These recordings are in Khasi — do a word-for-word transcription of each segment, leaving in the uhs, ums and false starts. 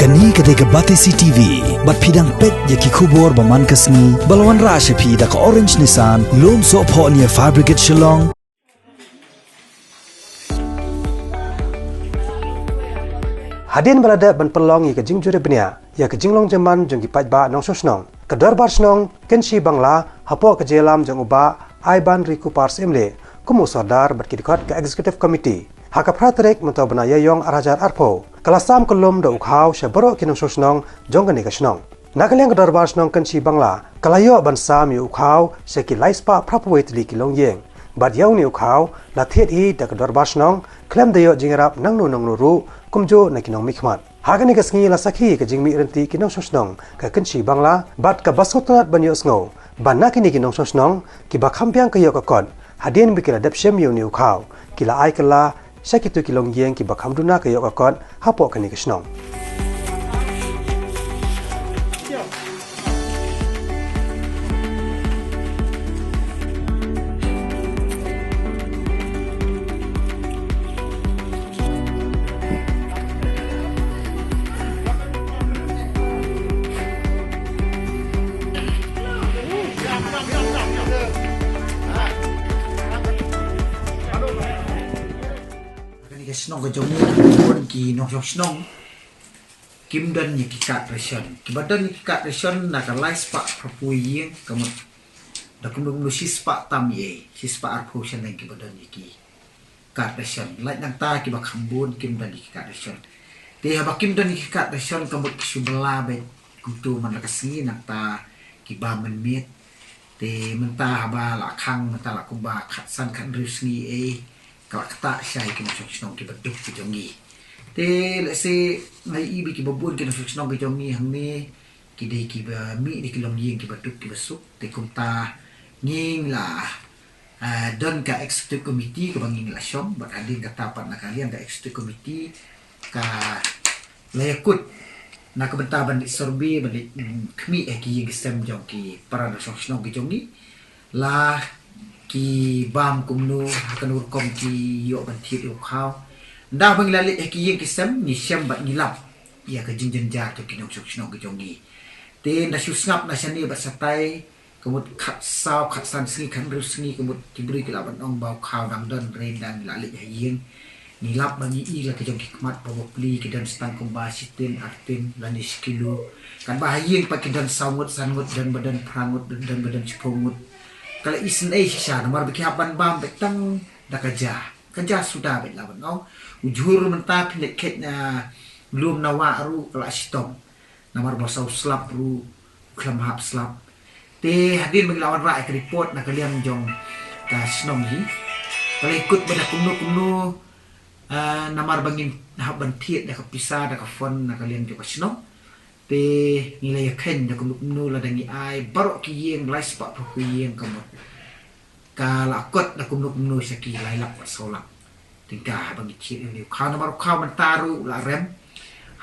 Kane ka dei ka Batesi T V, bad phi dang peit ïa ki khubor ba man ka sngi, ba la wanrah sha phi da ka Orange Nissan, Lumsohphoh near Fire Brigade Shillong. Hadien ba la dep ban pynlong ïa ka jingjurip bniah ïa ka jinglong jingman jong ki paidbah nongshong shnong, ka Dorbar Shnong Kynshi Bangla hapoh ka jingïalam jong u Bah Aiban Rikupar Syiemlieh kum u Sordar bad ki dkhot ka Executive Committee, ha ka phra tarik mynta u bnai Ïaïong ar hajar arphew, ka la sam kyllum da u khaw sha baroh ki nongshong shnong jong kane ka shnong. Na ka liang ka Dorbar Shnong Kynshi Bangla ka la ïoh ban sam ïa u khaw sha ki laispah phraphew wei tylli ki longïing. Bad ïa une u khaw la thied hi da ka Dorbar Shnong khlem da ïoh jingïarap nangno nangno ruh, kumjuh na ki nongmihkhmat. Ha kane ka sngi la sakhi ka jingmih ryntih ki nongshong shnong ka Kynshi Bangla bad kaba sngewtynnat ban ïohsngew ba na kine ki nongshong shnong kiba kham biang ka ïoh ka kot, hadien ba ki la dep shim ïa une u khaw, ki la ai kylla sha kito ki longïing kiba kham duna ka ïoh ka kot hapoh kane ka shnong. Kane ka shnong ka jong ngi, ki bun ki nongshong shnong kim don ïa ki card ration. Kiba don ïa ki card ration na ka laispah phraphew ïing, ka mut da kumno kumno shispah tam ïa, shispah arphew shane kiba don ïa ki card ration. Lait nangta kiba kham bun kim don ïa ki card ration. Te haba kim don ïa ki card ration ka mut ki shu bylla beit kumto man la ka sngi, nangta ki bam mynmiet. Te mynta haba la khang, mynta la kumba khatsan khathynriew sngi ei, ka la ktah shai ki nongshong shnong kiba duk ki jong ngi. Te lehse nga ïohi ba kiba bun ki nongshong shnong ki jong ngi hangne ki dei kiba mih na ki longïing kiba duk kiba suk. Te kumta ngi la, ah, don ka executive committee kaba ngi la shong, bad hadien kata pat na ka liang ka executive committee ka la ïakut na ka bynta ban leit survey, ban leit, mm, khmih ïa ki ïing ki sem jong ki para nongshong shnong ki jong ngi, la ki bam kumno, ha kano rukom ki ïoh ban thied ïa u khaw. Ynda ba ngi la leit ha ki ïing ki sem, ngi shem bad ngi lap ïa ka jingjynjar jong ki nongshong shnong ki jong ngi. Te ynda shu sngap na shane bad shatai, ka mut khatsaw khatsan sngi, khathynriew sngi, ka mut ki briew ki lah ban ong ba u khaw dang don, hynrei ynda ngi la leit ha ïing, ngi lap ba ngi i la ka jong ki khmat ba bapli, ki don tang kumba shi tin, ar tin lane shi kilo. Katba ha ïing pat ki don saw ngut, san ngut, don ba don phra ngut, don, don ba don shiphew ngut. Ka la isynei shisha namar ba ki hap ban bam beit tang da ka ja, ka ja suda beit lah ban ong. U jhur mynta phin leit kheit na lum na wah ruh ka la shitom. Namar ba saw slap ruh khlem hap slap. Te hadien ba ngi la wanrah ïa ka report na ka liang jong ka shnong hi, ka la ïakut ba da kumno kumno, ah, namar ba ngim hap ban thied da ka pisa, da ka fund na ka liang jong ka shnong. Te ngi la ïakheiñ da kumno kumno, lada ngi ai baroh ki ïing laispah phraphew ïing ka mut ka la kot da kumno kumno sha ki lai lak bad saw lak tyngka haba ngi thied ïa une u khaw. Namar u khaw mynta ruh u la rem.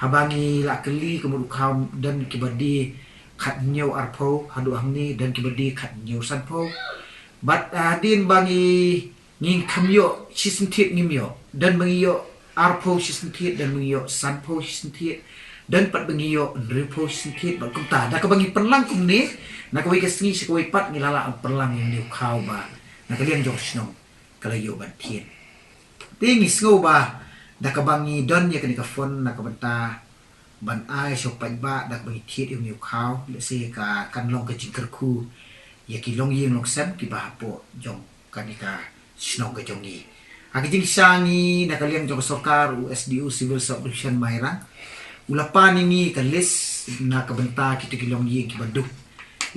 Haba ngi la kylli, ka mut u khaw don kiba die khathynñiew arphew, haduh hangne don kiba die khathynñiew sanphew. Bad, ah, hadien ba ngi, ngi kham ïoh shisynthied ngim ïoh, don ba ngi ïoh arphew shisynthied, don ba ngi ïoh sanphew shisynthied, don pat ba ngi ïoh hynriewphew shisynthied. Bad kumta da kaba ngi pynlang kumne, na kawei ka sngi sha kawei pat, ngi la lah pynlang ïa une u khaw ba na ka liang jong shnong ka la ïoh ban thied. Te ngi sngew ba da kaba ngi don ïa kane ka fund na ka bynta ban ai sha u paidbah da kaba ngi thied ïa une u khaw, lehse ka kan long ka jingkyrkhu ïa ki longïing longsem kiba hapoh jong kane ka shnong ka jong ngi. Ha ka jingshisha ngi na ka liang jong ka sorkar, u S D O Civil Sub Division Mairang u la pan ïa ngi ka list na ka bynta kito ki longïing kiba duk,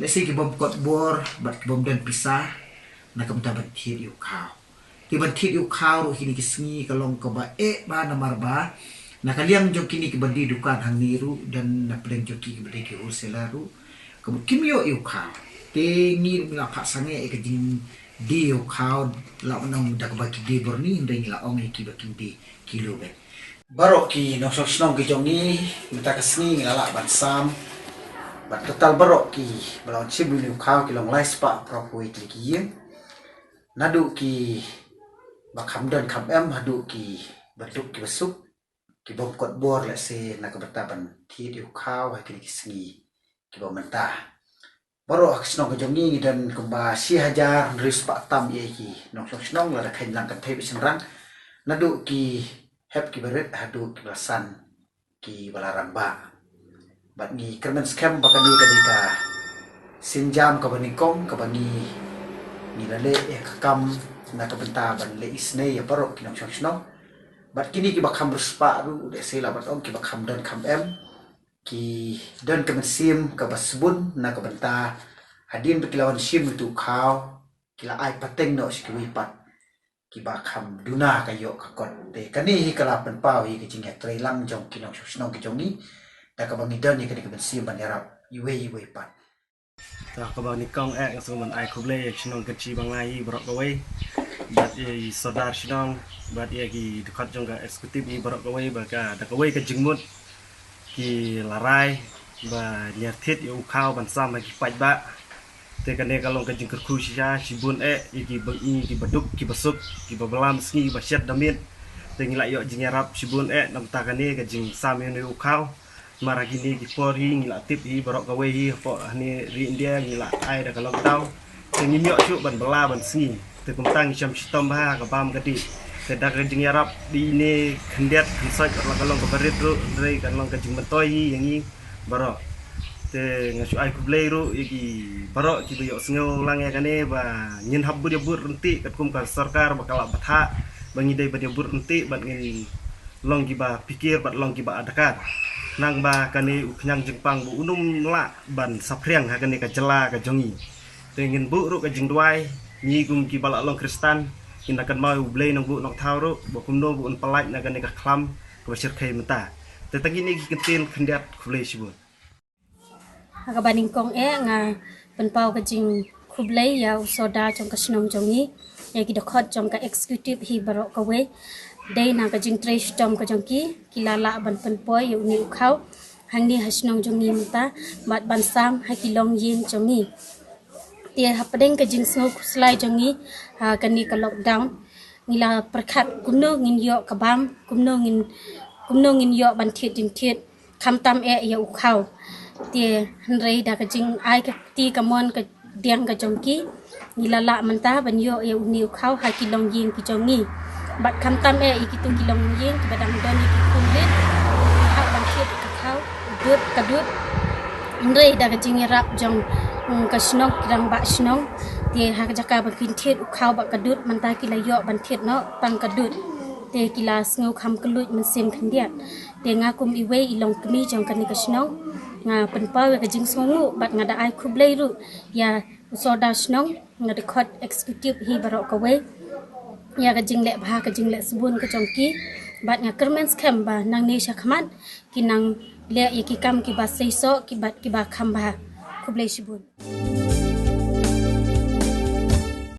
lehse ki bym kot bor bad ki bym don pisa, na ka bynta ban thied ïa u khaw. Te ban thied ïa u khaw ruh kine ki sngi ka long kaba eh bha namar ba na ka liang jong kine kiba die dukan hangne ruh, don na pdeng jong ki kiba dei ki wholesaler ruh, ka mut kim ïoh ïa u khaw. Te ngi ruh ngi la phah sangeh ïa ka jingdie ïa u khaw, lah ban ong da kaba ki die bor ni, hynrei ngi la ong ïa ki ba kim die kilo beit. Baroh ki nongshong shnong ki jong ngi mynta ka sngi ngi la lah ban sam, bad total baroh kiba la wan shim ïa une u khaw ki long laispah phraphew wei tylli ki ïing. Naduh kiba kham don kham em haduh kiba duk kiba suk. ki bym kot bor lehse na ka bynta ban thied ïa u khaw ha kine ki sngi kiba mynta. Baroh ha ka shnong ka jong ngi ngi don kumba shi hajar hynriew spah tam ïa ki nongshong shnong, lada kheiñ lang kynthei bad shynrang, naduh ki hep kiba rit haduh kiba san kiba la rangbah. Bad ngi kyrmen skhem ba kane ka dei ka sienjam kaba nyngkong kaba ngi, ngi la leh ïa ka kam na ka bynta ban leh isynei ïa baroh ki nongshong shnong. Bad kine kiba kham riewspah ruh, lehse lah ban ong kiba kham don kham em, ki don ka mynsiem kaba sbun na ka bynta hadien ba ki la wan shim ïa utu u khaw, ki la ai pateng noh sha kiwei pat kiba kham duna ka ïoh ka kot. Te kane hi ka la pynpaw ïa ka jingïatreilang jong ki nongshong shnong ki jong ngi, da kaba ngi don ïa kane ka mynsiem ban ïarap iwei ïa iwei pat. Te ha kaba nyngkong eh nga sngewbha ban ai khublei ïa ki shnong Kynshi Bangla hi baroh kawei, bad ïa i sordar shnong, bad ïa ki dkhot jong ka executive hi baroh kawei, ba ka da kawei ka jingmut ki la rai ban ïathied ïa u khaw ban sam ha ki paidbah. Te kane ka long ka jingkyrkhu shisha, shibun eh ïa ki bang-i, ki baduk, ki basuk, ki balam sngi, ki bashet da miet. Te ngi la ïoh jingïarap shibun eh namar kane ka jingsam ïa une u khaw. Namar ha kine ki por hi ngi la tip hi baroh kawei hi, hapoh hangne ri India ngi la ai da ka lockdown. Te ngim ïoh shuh ban bylla ban sngi. Te kumta ngi shem shitom bha ha ka bam ka dih. Te da ka jingïarap dei ine khyndiat khynsoit, la ka long kaba rit ruh, hynrei ka long ka jingmyntoi hi ïa ngi baroh. Te nga shu ai khublei ruh ïa ki baroh kiba ïohsngew lang ïa kane, ba ngin hap bud ïa bud ryntih katkum ka sorkar ba ka la bthah ba ngi dei ban ïa bud ryntih, bad ngin long kiba phikir bad long kiba adkar. Nang ba kane u khñiang jingpang ba un ym lah ban saphriang ha kane ka jylla ka jong ngi. Te ngin buh ruh ka jingduwai, ngi kum kiba la long Khristan, ngin da kynmaw ïa u Blei Nongbuh Nongthaw ruh ba kumno ba un pyllait na kane ka khlam kaba shyrkhei mynta. Te tang kine ki kyntien khyndiat, khublei shibun. Ha kaba nyngkong eh nga pynpaw ka jingkhublei ïa u sordar jong ka shnong jong ngi, ïa ki dkhot jong ka executive hi baroh kawei. Dei na ka jingtrei shitom ka jong ki, ki la lah ban pynpoi ïa une u khaw hangne ha shnong jong ngi mynta, bad ban sam ha ki longïing jong ngi. Te hapdeng ka jingsngew khuslai jong ngi ha kane ka lockdown, ngi la pyrkhat kumno ngin ïoh ka bam, kumno ngin, kumno ngin ïoh ban thied jingthied, khamtam eh ïa u khaw. Te hynrei da ka jingai ka kti kamon ka diang ka jong ki, ngi la lah mynta ban ïoh ïa une u khaw ha ki longïing ki jong ngi. Bad khamtam eh ïa kitu ki longïing kiba dang don ïa ki khun rit, ngi hap ban thied ka khaw, dud ka dud. Hynrei da ka jingïarap jong, mm, ka shnong, ki rangbah shnong, te ha ka jaka ba kin thied u khaw bad ka dud, mynta ki la ïoh ban thied noh tang ka dud. Te ki la sngew kham kylluid mynsiem khyndiat. Te nga kum iwei i longkmie jong kane ka shnong, nga pynpaw ïa ka jingsngewnguh bad nga da ai khublei ruh ïa u sordar shnong, nga dkhot executive hi baroh kawei, ïa ka jingleh bha ka jingleh sbun ka jong ki. Bad nga kyrmen skhem ba nangne shakhmat kin nang leh ïa ki kam kiba seisoh, kiba, kiba kham bha. Khublei shibun.